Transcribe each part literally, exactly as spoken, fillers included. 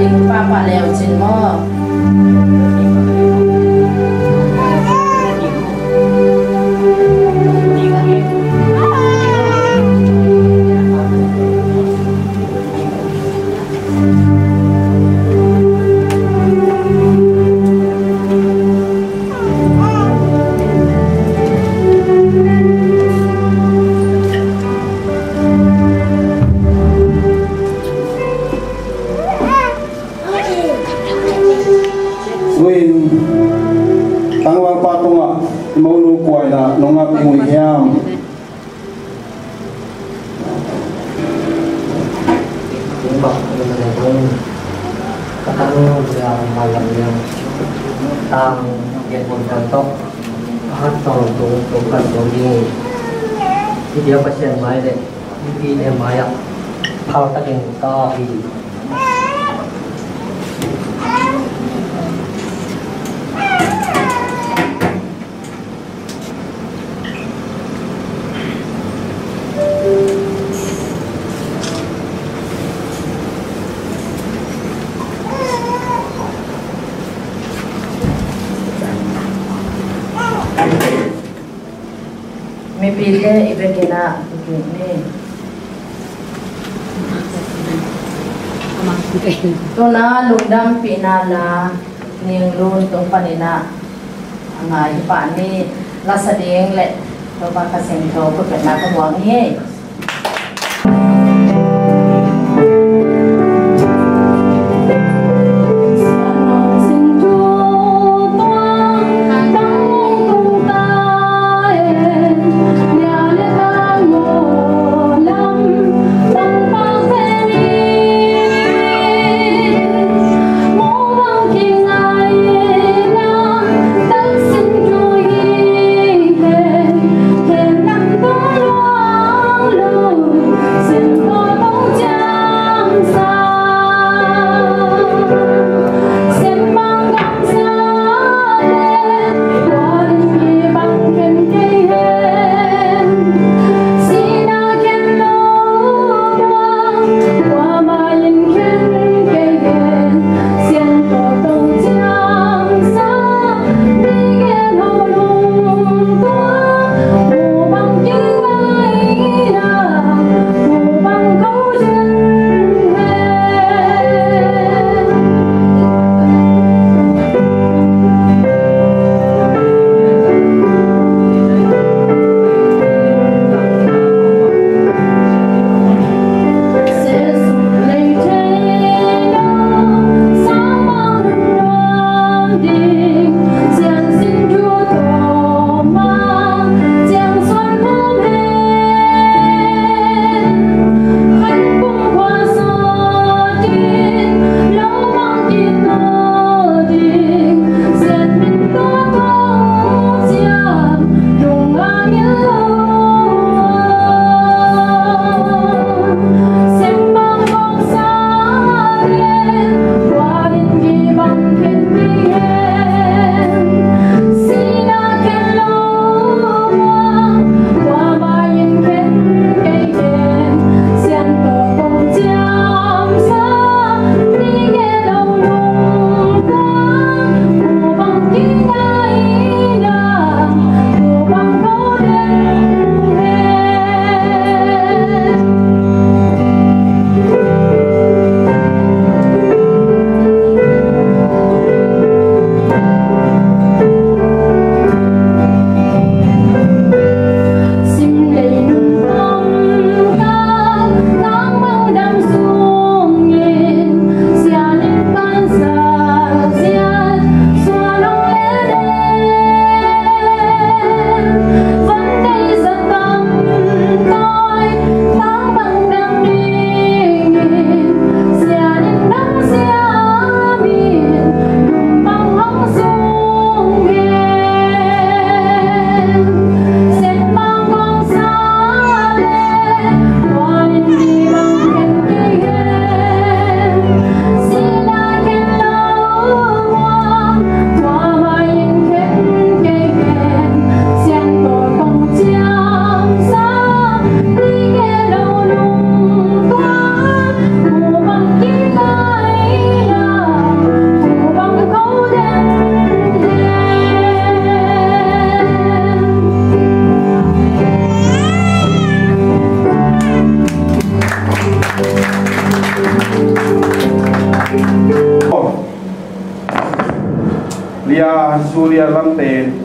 Papa leu cin maw? Tuin tangvalpa tungah i monu kua in ah nong ap ding uh hiam? Ka tang lam lam tang gen bom tang tok, ka hat tong tung tung kan tung ding. Hi dia Pasian mai le mipi te mai ah phal takin ka hi. Mipite i vekin ah kikip ni. Tuna lungdampihna la Ning Lun tung panin ah a ngai hi pah ni. Lasa ding le Topa Kha Siangtho khutbetna ka muang hi.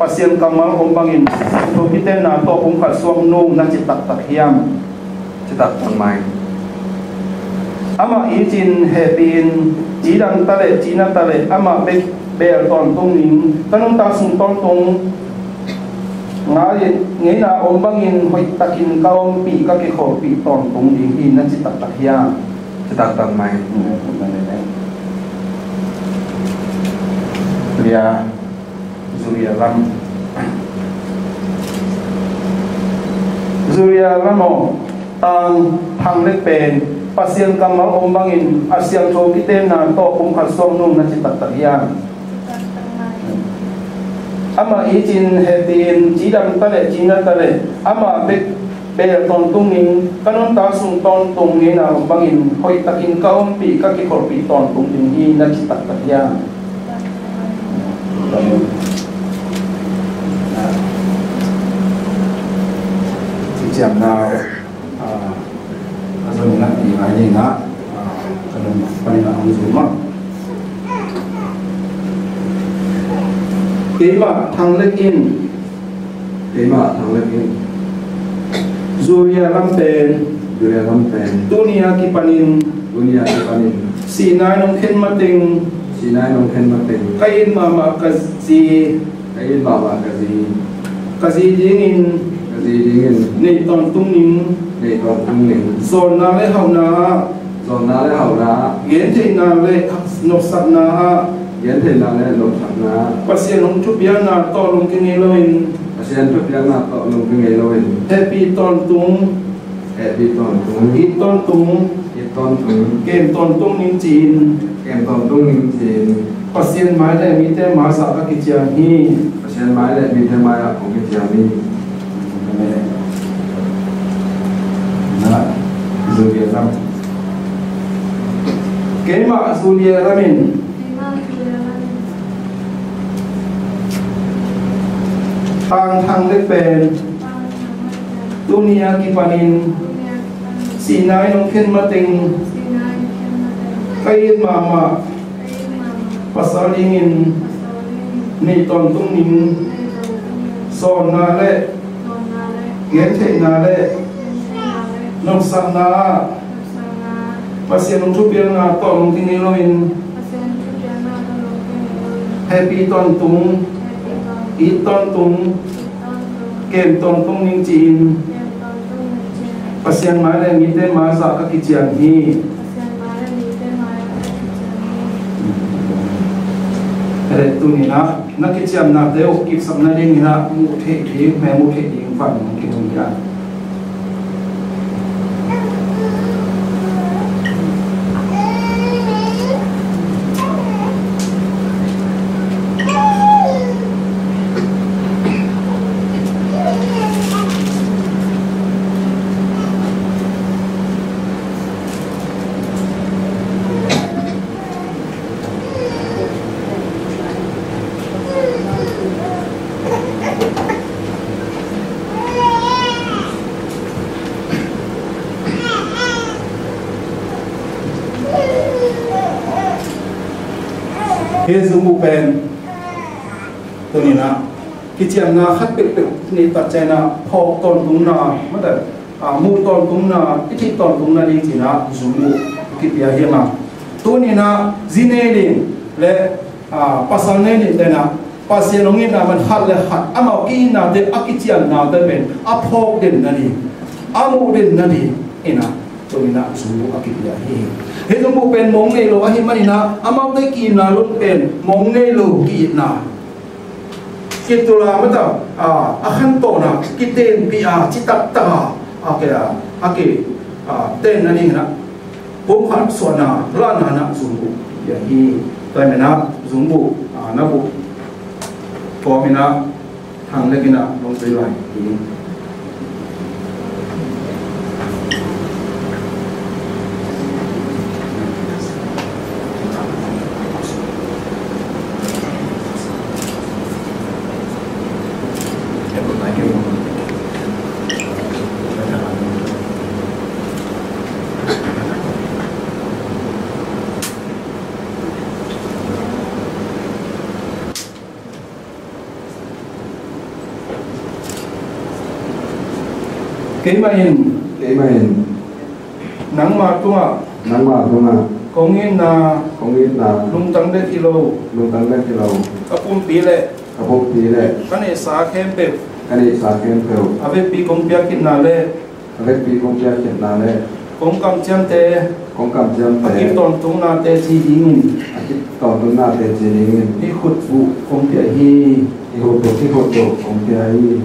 Pasian kammal om bangin thokitenna tawh pumkhat suak nung na ci taktak hiam? Ci taktak mai. Amah itcin hehpihin, cidam ta leh cina ta leh amah bek beel tawntung ning, ka nuntak sung tawntung ngai, ngeina om bangin hoihtakin ka ompih, ka kikholhpih tawntung ding hi, na ci taktak hiam? Ci taktak mai. Lia. Zuria lam. Zuria lam aw, tang thang lek pen Pasian kammal om bangin a siangtho kitenna tawh pumkhat suak nung na ci taktak hiam? Amah itcin hehpihin, cidam ta leh cina ta leh amah bek beel tawntung ning, ka nuntak sung tawntung ngeina om bangin hoihtakin ka ompih, ka kikholhpih tawntung ding hi, na ci taktak hiam? Ci ciamna, ah, a zon inah i ngai dingah, ah, ka nun panin ah hong zum ah. Keimah thang lek in, keimah thang lek in. Zuria lam pen, Zuria lam pen. Tuni a kipanin, tuni a kipanin. Sinai nong khen mateng, Sinai nong khen mateng. Ka it mahmah ka zi, ka it mahmah ka zi. Ka zi dingin, ka zi dingin. Neih tawntung ning, neih tawntung ning. Zawnna le hauhna ah, zawnna le hauhna ah. Gentheihna le nopsakna ah, gentheihna le nopsakna ah. Pasian hong thupiakna tawh lungkia ngei loin, Pasian thupiakna tawh lungkia ngei loin. Hehpih tawntung, hehpih tawntung. It tawntung, it tawntung. Kem tawntung ning ci-in, kem tawntung ning ci-in. Pasian mai le mite mai zah ka kiciam hi. Pasian mai le mite mai ah kong kiciam hi. Amen. Na, Zuria lam. Keimah Zuria lamin. Tang thang lek pen. Tuni a kipanin. Sinai nong khen mateng. Ka it mahmah. Pasal dingin. Neih tawntung ning. Zawnna le, gentheihna le nopsakna ah. Pasian hong thupiakna tawh lungkia ngei loin. Hehpih tawntung. It tawntung. Kem tawntung ning ci-in. Pasian mai le mite mai zah ka kiciam hi. Hei, tuni inah na kiciamnate uh kipsak nading inah muh theih ding, meng muh theih ding van hong kihong hi a. Hih zungbuh pen tuni inah kiciamna khat peuhpeuh nih tak ciangin ah phawk tawntungna, mate, ah, muh tawntungna, i thih tawntungna ding ci-in ah zungbuh kipia hi a. Tuni inah zi nei ding le, ah, pasal nei ding te inah Pasian hong itna man khat le khat amau ki-itnate, a kiciamnate pen a phawk den nading, a muh den nading inah tuni inah zungbuh a kipia hi. Hih zungbuh pen mong nei lo ahih manin ah amaute ki-itna lun pen mong nei lo ki-itna, kitula mata, a, a khantohna kitenpih a, citaktak a, a ke a, a ke, a, tenna ding inah pumkhat suahna lahna inah zungbuh pia hi. Tua ahih manin ah zungbuh, a, na buh kawm inah thang lek inah lungtui lai hi. Keimah in, keimah in, nangmah tungah, nangmah tungah, kong itna, kong itna, lungtang bek hi lo, lungtang bek hi lo, ka pumpi le, ka pumpi le, ka neihsa khempeuh, ka neihsa khempeuh, a vekpi kong piakhitna le, a vekpi kong piakhitna le, kong kamciamte, kong kamciamte, a kip tawntungna teci dingin, a kip tawntungna teci dingin, hih khutbuh kong pia hi. Hih khutbuh, hih khutbuh kong pia hi.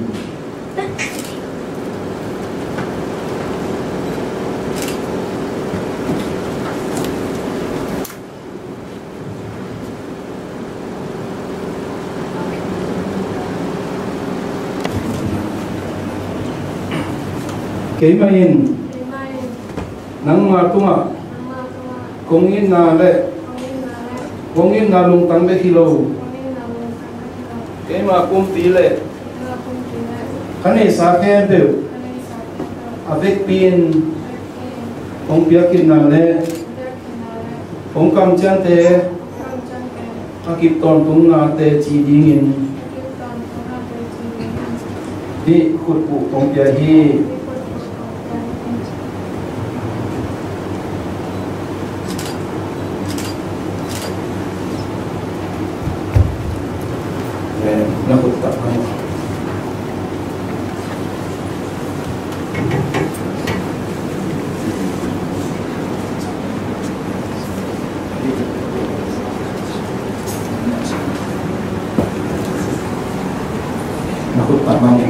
Keimah in, keimah in, nangmah tungah, nangmah tungah, kong itna le, kong itna le, kong itna lungtang bek hi lo, kong itna lungtang bek hi lo, keimah pumpi le, keimah pumpi le, ka neihsa khempeuh, ka neihsa khempeuh, a vekpi in, a vekpi in, kong piakhitna le, kong piakhitna le, kong kamciamte, kong kamciamte, a kip tawntungna teci dingin, a kip tawntungna teci dingin, hih khutbuh kong pia hi. Eh, na khut tak, na khut. Na khut tak bang.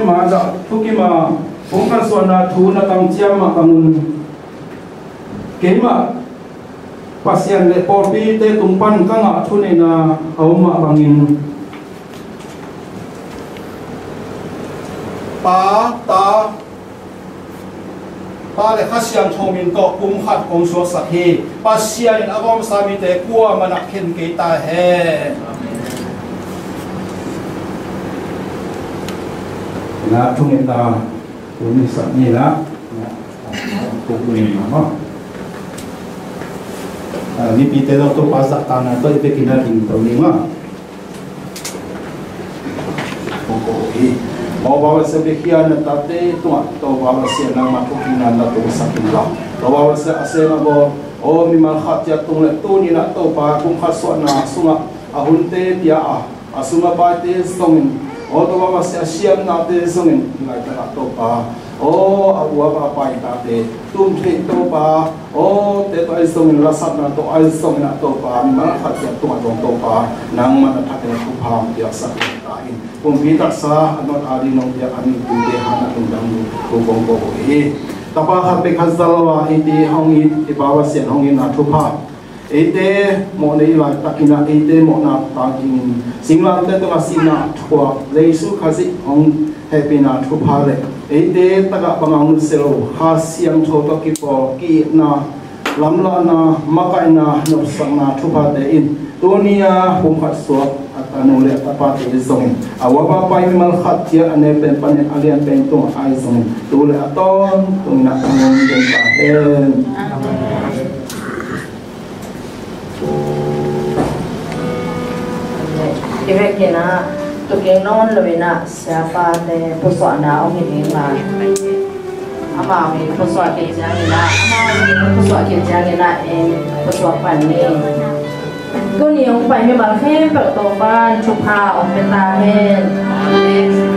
Mah zah thukima pumkhat suahna thu na kamciam mah bangun keimah Pasian le pawlpite tung pan ka ngah thuneihna a om mah bangin, Pa, Ta, Pa le Kha Siangtho min tawh pumkhat kong suaksak hi. Pasian in a gawmsa mite kuamah in a khen kei ta hen. Na thuneihna Tuni sap ni na. Tuk ni na ma. Ah, mipite zong Topa zahtakna tawh i biakinn ah ding to ni ma. Kong ko hi. Topa Pasian, biakinn ah na tate tungah Topa Pasian nangmah thukhenna na tungsak inla, Topa Pasian a sem a bawl, aw mimal khat ciat tung le tuni na Topa kum khat suahna sungah a hunte pia a, a sum a paite zongin, aw Topa Pasian, a siamnate zongin, hih laitak ah Topa, aw a uap a paitate tum theih Topa, aw te tawh ahi zongin, lasapna tawh ahi zongin ah Topa, mimal khat ciat tungah zong Topa, nangmah na thakin a thupha hong piaksak ta in. Pumpi taksa a nawt a ding nong piak a mipite han a lungdam thu kong ko uh hi. Tapa khat peuh khat za lo a eite hong it, i Pa Pasian hong itna thupha, eite mawhnei laitakin ah eite mawhna tangkingin singlamteh tungah sihna thuak Jesu Khazih hong hehpihna thupha le eite tagah bangah hong nusia lo Kha Siangtho tawh kipawl ki-itna, lamlahna, makaihna, nopsakna thuphate in tuni a pumkhat suak a tanu le a tapate zongin, a uap a pai mimal khat ciat a neu pen panin a lian pen tungah ahi zongin, tu le a tawntungin ah hong om den ta hen. I vekin ah tuking nawn loin ah siapate pusuahna hong hi ding a, amau in pusuah khit ciangin ah, amau in pusuah khit ciangin ah ei pusuak pan ni. Tuni hong pai mimal khempeuh Topa'n thupha hong pia ta hen. Amen.